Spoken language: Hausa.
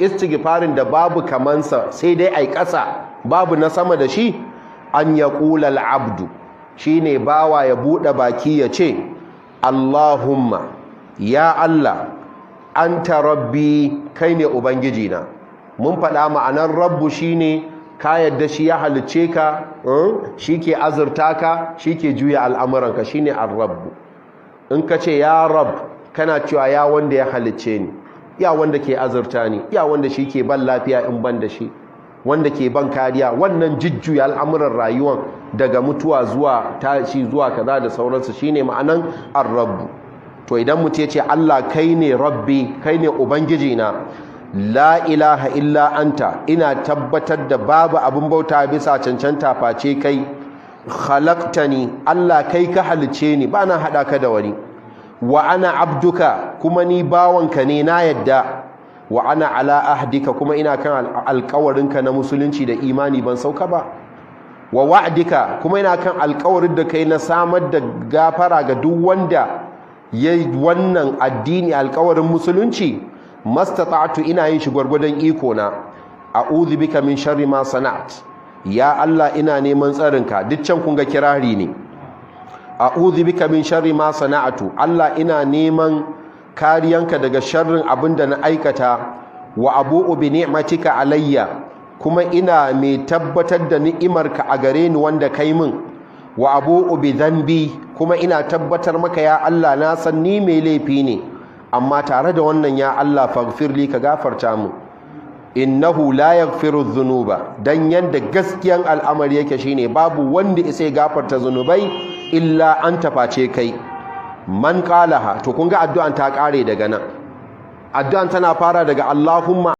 Istighfarin da babu kamansa, sai dai ai ƙasa, babu na sama da shi. An yaqula al-abdu, shine bawa ya bude baki ya ce: "Allahumma, ya Allah, anta rabbi, kai ne ubangijina." Mun faɗa ma'anar rabbu, shine ka yadda shi ya halicce ka, shi ke azurta ka, shi ke juya al'amuranka, shine ar-rabbu. In ka ce "ya Rab", kana cewa ya wanda ya halicce ni, ya wanda ke azurta ni, ya wanda shi ke ban lafiya in ban da shi, wanda ke ban kariya, wannan jujjuya al'amuran rayuwan daga mutuwa zuwa tashi zuwa kaza da sauransu, shine ma'anan ar-rabbu. To, idan mutum ya ce, "Allah, kai ne rabbi, kai ne ubangiji na, la ilaha illa anta, ina tabbatar da babu abin bauta bisa cancanta face kai, khalaqtani, Allah, kai ka halice ni, ba na hada ka da wani, wa ana abduka, kuma ni bawanka ne, na yadda, wa ana ala ahdika, kuma ina kan alƙawarinka na musulunci da imani, ban sauka ba, wa wa'dika, kuma ina kan alƙawarin da kai na samar da gafara ga duk wanda ya wannan addini, alƙawarin musulunci, mastata'tu, ina yin shi gwargwadon iko na, a'udhu bika min sharri ma sana'at, ya Allah, ina neman tsarinka." Duk can kun ga kirari ne. "A'udhu bika min sharri ma sana'atu, Allah, ina neman kariyanka daga sharrin abinda na aikata, wa abu'u bi ni'matika alayya, kuma ina mai tabbatar da ni'imarka a gare ni wanda kai min, wa abu'u bi dhanbi, kuma ina tabbatar maka, ya Allah, na san ni mai laifi ne, amma tare da wannan, ya Allah, faghfirli, ka gafarta mu, innahu la yaghfiru dhunuba, dan yanda gaskiyan al'amari yake shine babu wanda isa gafarta zunubai, illa anta, face kai. Man qalaha." To, kun ga addu'an ta kare daga nan. Addu'an tana fara daga "Allahumma